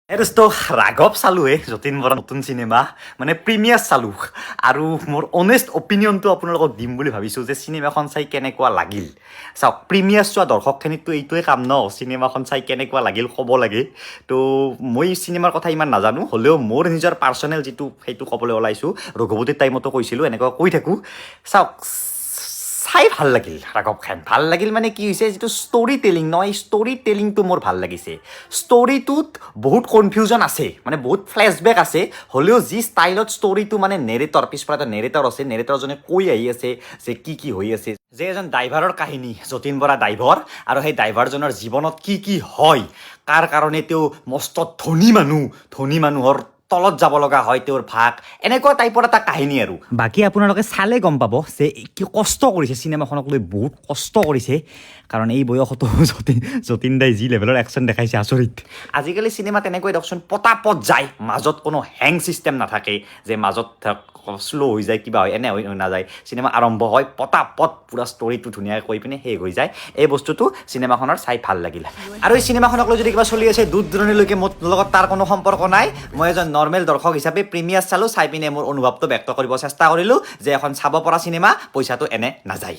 এই দোস্ত, ৰাঘৱ চালোঁ হে, যতীন বৰাৰ নতুন চিনেমা। মানে প্ৰিমিয়াৰ চালোঁ আৰু মোৰ অনেষ্ট অপিনিয়নটো আপোনালোকক দিম বুলি ভাবিছোঁ যে চিনেমাখন চাই কেনেকুৱা লাগিল। চাওক, প্ৰিমিয়াৰ চোৱা দৰ্শকখিনিকতো এইটোৱে কাম ন, চিনেমাখন চাই কেনেকুৱা লাগিল ক'ব লাগে। তো মই চিনেমাৰ কথা ইমান নাজানো, হ'লেও মোৰ নিজৰ পাৰ্চনেল যিটো, সেইটো ক'বলৈ ওলাইছোঁ। ৰঘুপতিৰ টাইমতো কৈছিলোঁ, এনেকুৱা কৈ থাকোঁ। চাওক, চাই ভাল লাগিল ৰাঘৱ খান। ভাল লাগিল মানে কি হৈছে, যিটো ষ্টৰি টেলিং ন, এই ষ্টৰি টেলিংটো মোৰ ভাল লাগিছে। ষ্টৰিটোত বহুত কনফিউজন আছে, মানে বহুত ফ্লেছবেক আছে। হ'লেও যি ষ্টাইলত ষ্টৰিটো, মানে নেৰেটৰ পিছফালে এটা নেৰেটৰ আছে, নেৰেটৰজনে কৈ আহি আছে যে কি কি হৈ আছে, যে এজন ড্ৰাইভাৰৰ কাহিনী, যতীন বৰা ড্ৰাইভাৰ, আৰু সেই ড্ৰাইভাৰজনৰ জীৱনত কি কি হয়, কাৰ কাৰণে তেওঁ মস্ত ধনী মানুহ, ধনী মানুহৰ তলত যাব লগা হয় তেওঁৰ ভাগ, এনেকুৱা টাইপৰ এটা কাহিনী। আৰু বাকী আপোনালোকে চালে গম পাব যে কি কষ্ট কৰিছে চিনেমাখনক লৈ, বহুত কষ্ট কৰিছে। কাৰণ এই বয়সতো যতীন দাই যি লেভেলৰ একশ্যন দেখাইছে, আচৰিত। আজিকালি চিনেমা তেনেকৈ দিয়কচোন, পটাপট যায়, মাজত কোনো হেং চিষ্টেম নাথাকে যে মাজত শ্ল' হৈ যায়, কিবা হয়, এনে হৈ নাযায়। চিনেমা আৰম্ভ হয়, পটাপট পূৰা ষ্টৰিটো ধুনীয়াকৈ কৈ পিনে শেষ হৈ যায়। এই বস্তুটো চিনেমাখনৰ চাই ভাল লাগিল। আৰু এই চিনেমাখনক লৈ যদি কিবা চলি আছে দূৰ দূৰণিলৈকে, মোৰ লগত তাৰ কোনো সম্পৰ্ক নাই। মই এজন নৰ্মেল দৰ্শক হিচাপে প্ৰিমিয়াৰ চালোঁ, চাই পিনে মোৰ অনুভৱটো ব্যক্ত কৰিব চেষ্টা কৰিলোঁ যে এখন চাব পৰা চিনেমা, পইচাটো এনে নাযায়।